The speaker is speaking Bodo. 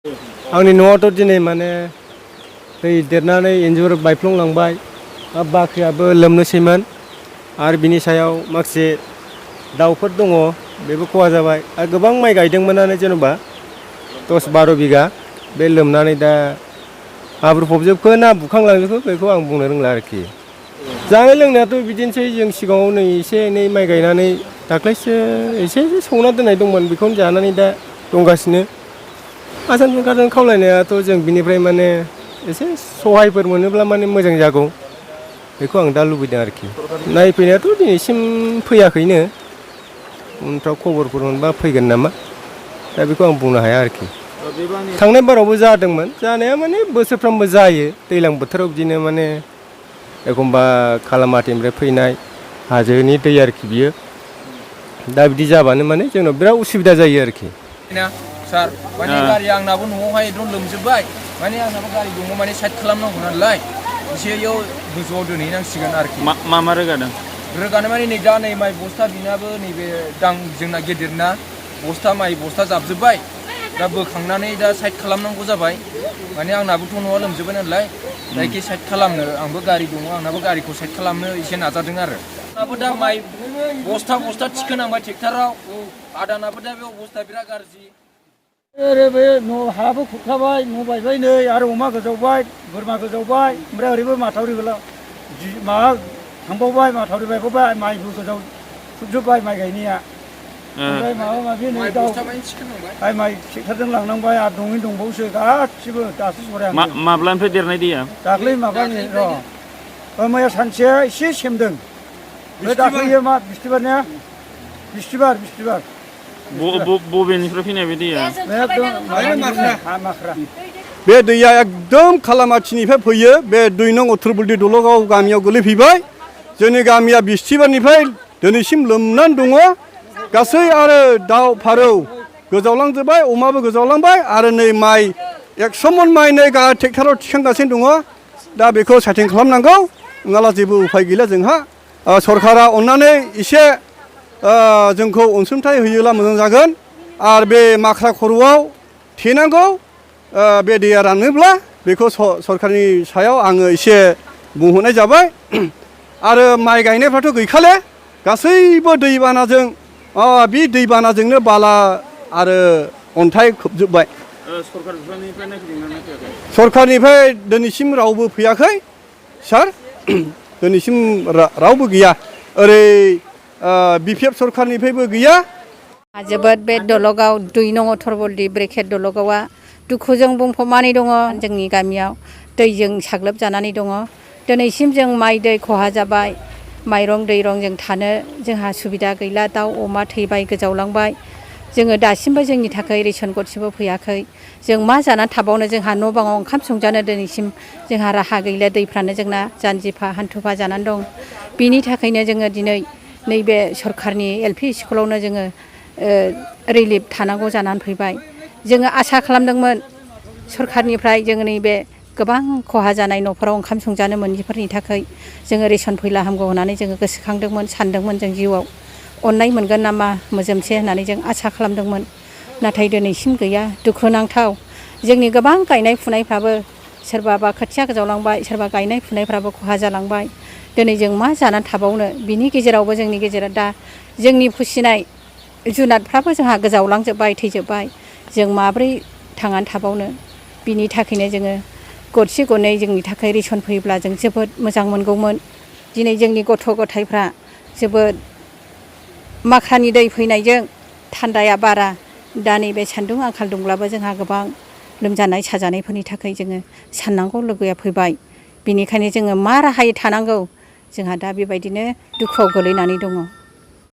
आंनि न'आवथ' दिनै माने दै देरनानै इन्जुर बायफ्लंलांबाय बाख्रियाबो लोमनोसैमोन आरो बिनि सायाव माखासे दाउफोर दङ बेबो खहा जाबाय आरो गोबां माइ गायदोंमोनानो जेनेबा 10-12 बिगा बे लोमनानै दा हाब्रु फबजोबखो ना बुखांलांजोबखो बेखौ आं बुंनो रोंला आरोखि जानाय लोंनायाथ' बिदिनोसै जों सिगाङाव नै एसे एनै माइ गायनानै दाख्लैसो एसे संना दोननाय दंमोन बेखौनो जानानै दा दंगासिनो आसाम सरकारजों खावलायनायाथ' जों बिनिफ्राय माने एसे सहायफोर मोनोब्ला माने मोजां जागौ बेखौ आं दा लुबैदों आरोखि नायफैनायाथ' दिनैसिम फैयाखैनो उनफ्राव खबरफोर मोनबा फैगोन नामा दा बेखौ आं बुंनो हाया आरोखि थांनाय बारावबो जादोंमोन जानाया माने बोसोरफ्रामबो जायो दैज्लां बोथोराव बिदिनो माने एखमबा खालामाथिनिफ्राय फैनाय हाजोनि दै आरोखि बियो दा बिदि जाबानो माने जोंनाव बिराद उसुबिदा जायो आरोखि सार माने गारिया आंनाबो न'आवहाय एकदम लोमजोबबाय माने आंनाबो गारि दङ माने साइड खालामनांगौ नालाय एसे इयाव गोजौआव दोनहैनांसिगोन आरोखि मा रोगादों रोगानो माने नै दा नै माइ बस्था बिनाबो नैबे दां जोंना गेदेरना बस्था माइ बस्था जाबजोब्बाय दा बोखांनानै दा साइड खालामनांगौ जाबाय माने आंनाबोथ' न'आ लोमजोब्बाय नालाय जायखि साइड खालामनो आंबो गारि दङ आंनाबो गारिखौ साइड खालामनो एसे नाजादों आरो आंनाबो दा माइ बस्था थिखोनांबाय ट्रेक्टराव आदानाबो दा बे अबस्था बिराद गाज्रि बे न' हाबो खुरखाबाय न' बायबाय नै आरो अमा गोजावबाय बोरमा गोजावबाय ओमफ्राय ओरैबो माथावरि माबा थांबावबाय माथावरि बायबावबाय माइबो गोजाव खुरजोब्बाय माइ गायनाया ओमफ्राय माबा माबि नै दाउ माइ ट्रेक्टरजों लांनांबाय आरो दंबावोसो गासिबो दासो सराय माब्लानिफ्राय देरनाय दैया दाख्लै माबानि मैया सानसेया एसे सेमदों बे दाख्लैयो मा बिस्थिबारनिया बिस्थिबार बबेनिफ्राय फैनाय बे दैया बे दैया एकदम खालामाथिनिफ्राय फैयो बे 2 नं उत्तरबुलि दलगाव गामियाव गोलैफैबाय जोंनि गामिया बिस्थिबारनिफ्राय दिनैसिम लोमनानै दङ गासै आरो दाउ फारौ गोजावलांजोब्बाय अमाबो गोजावलांबाय आरो नै माइ 100 मन माइ नै ट्रेक्टराव थिखांगासिनो दङ दा बेखौ सेटिं खालामनांगौ नङाब्ला जेबो उफाय गैला जोंहा सरकारा अननानै एसे जोंखौ अनसुंथाइ होयोब्ला मोजां जागोन आरो बे माख्रा खर'आव थेनांगौ बे दैया रानोब्ला बेखौ सरकारनि सायाव आङो एसे बुंहरनाय जाबाय आरो माइ गायनायफ्राथ' गैखाले गासैबो दैबानाजों बे दैबानाजोंनो बाला आरो अन्थाइ खोबजोब्बाय सरकारनिफ्राय दिनैसिम रावबो फैयाखै सार दिनैसिम रावबो गैया ओरै बिपिएफ सरकारनिफ्रायबो गैया जोबोद बे दलगाव 2 नं उत्तरबुलि ब्रेकेट दलगावा दुखुजों बुंफबनानै दङ जोंनि गामियाव दैजों साग्लोबजानानै दङ दिनैसिम जों माइ दै खहा जाबाय माइरं दैरं जों थानो जोंहा सुबिदा गैला दाउ अमा थैबाय गोजावलांबाय जोङो दासिमबो जोंनि थाखाय रेसन गरसेबो फैयाखै जों मा जानानै थाबावनो जोंहा न' बाङाव ओंखाम संजानो दिनैसिम जोंहा राहा गैला दैफ्रानो जोंना जानजिफा हान्थुफा जानानै दं बिनि थाखायनो जोङो दिनै नैबे सरकारनि LP स्कुलावनो जोङो रिलिफ थानांगौ जानानै फैबाय जोङो आसा खालामदोंमोन सरकारनिफ्राय जोङो नैबे गोबां खहा जानाय न'फोराव ओंखाम संजानो मोनिफोरनि थाखाय जोङो रेसन फैला हामगौ होननानै जोङो गोसोखांदोंमोन सानदोंमोन जों जिउआव अननाय मोनगोन नामा मोजोमसे होननानै जों आसा खालामदोंमोन नाथाय दिनैसिम गैया दुखुनांथाव जोंनि गोबां गायनाय फुनायफ्राबो सोरबाबा खोथिया गोजावलांबाय सोरबा गायनाय फुनायफ्राबो खहा जालांबाय दिनै जों मा जानानै थाबावनो बिनि गेजेरावबो जोंनि गेजेराव दा जोंनि फिसिनाय जुनादफ्राबो जोंहा गोजावलांजोब्बाय थैजोब्बाय जों माब्रै थांनानै थाबावनो बिनि थाखायनो जोङो गरसे गरनै जोंनि थाखाय रेसन फैयोब्ला जों जोबोद मोजां मोनगौमोन दिनै जोंनि गथ' गथायफ्रा जोबोद माख्रानि दै फैनायजों थान्दाया बारा दा नैबे सान्दुं आंखाल दंब्लाबो जोंहा गोबां लोमजानाय साजानायफोरनि थाखाय जोङो साननांगौ लोगोआ फैबाय बिनिखायनो जोङो मा राहायै थानांगौ जोंहा दा बेबायदिनो दुखुआव गोलैनानै दङ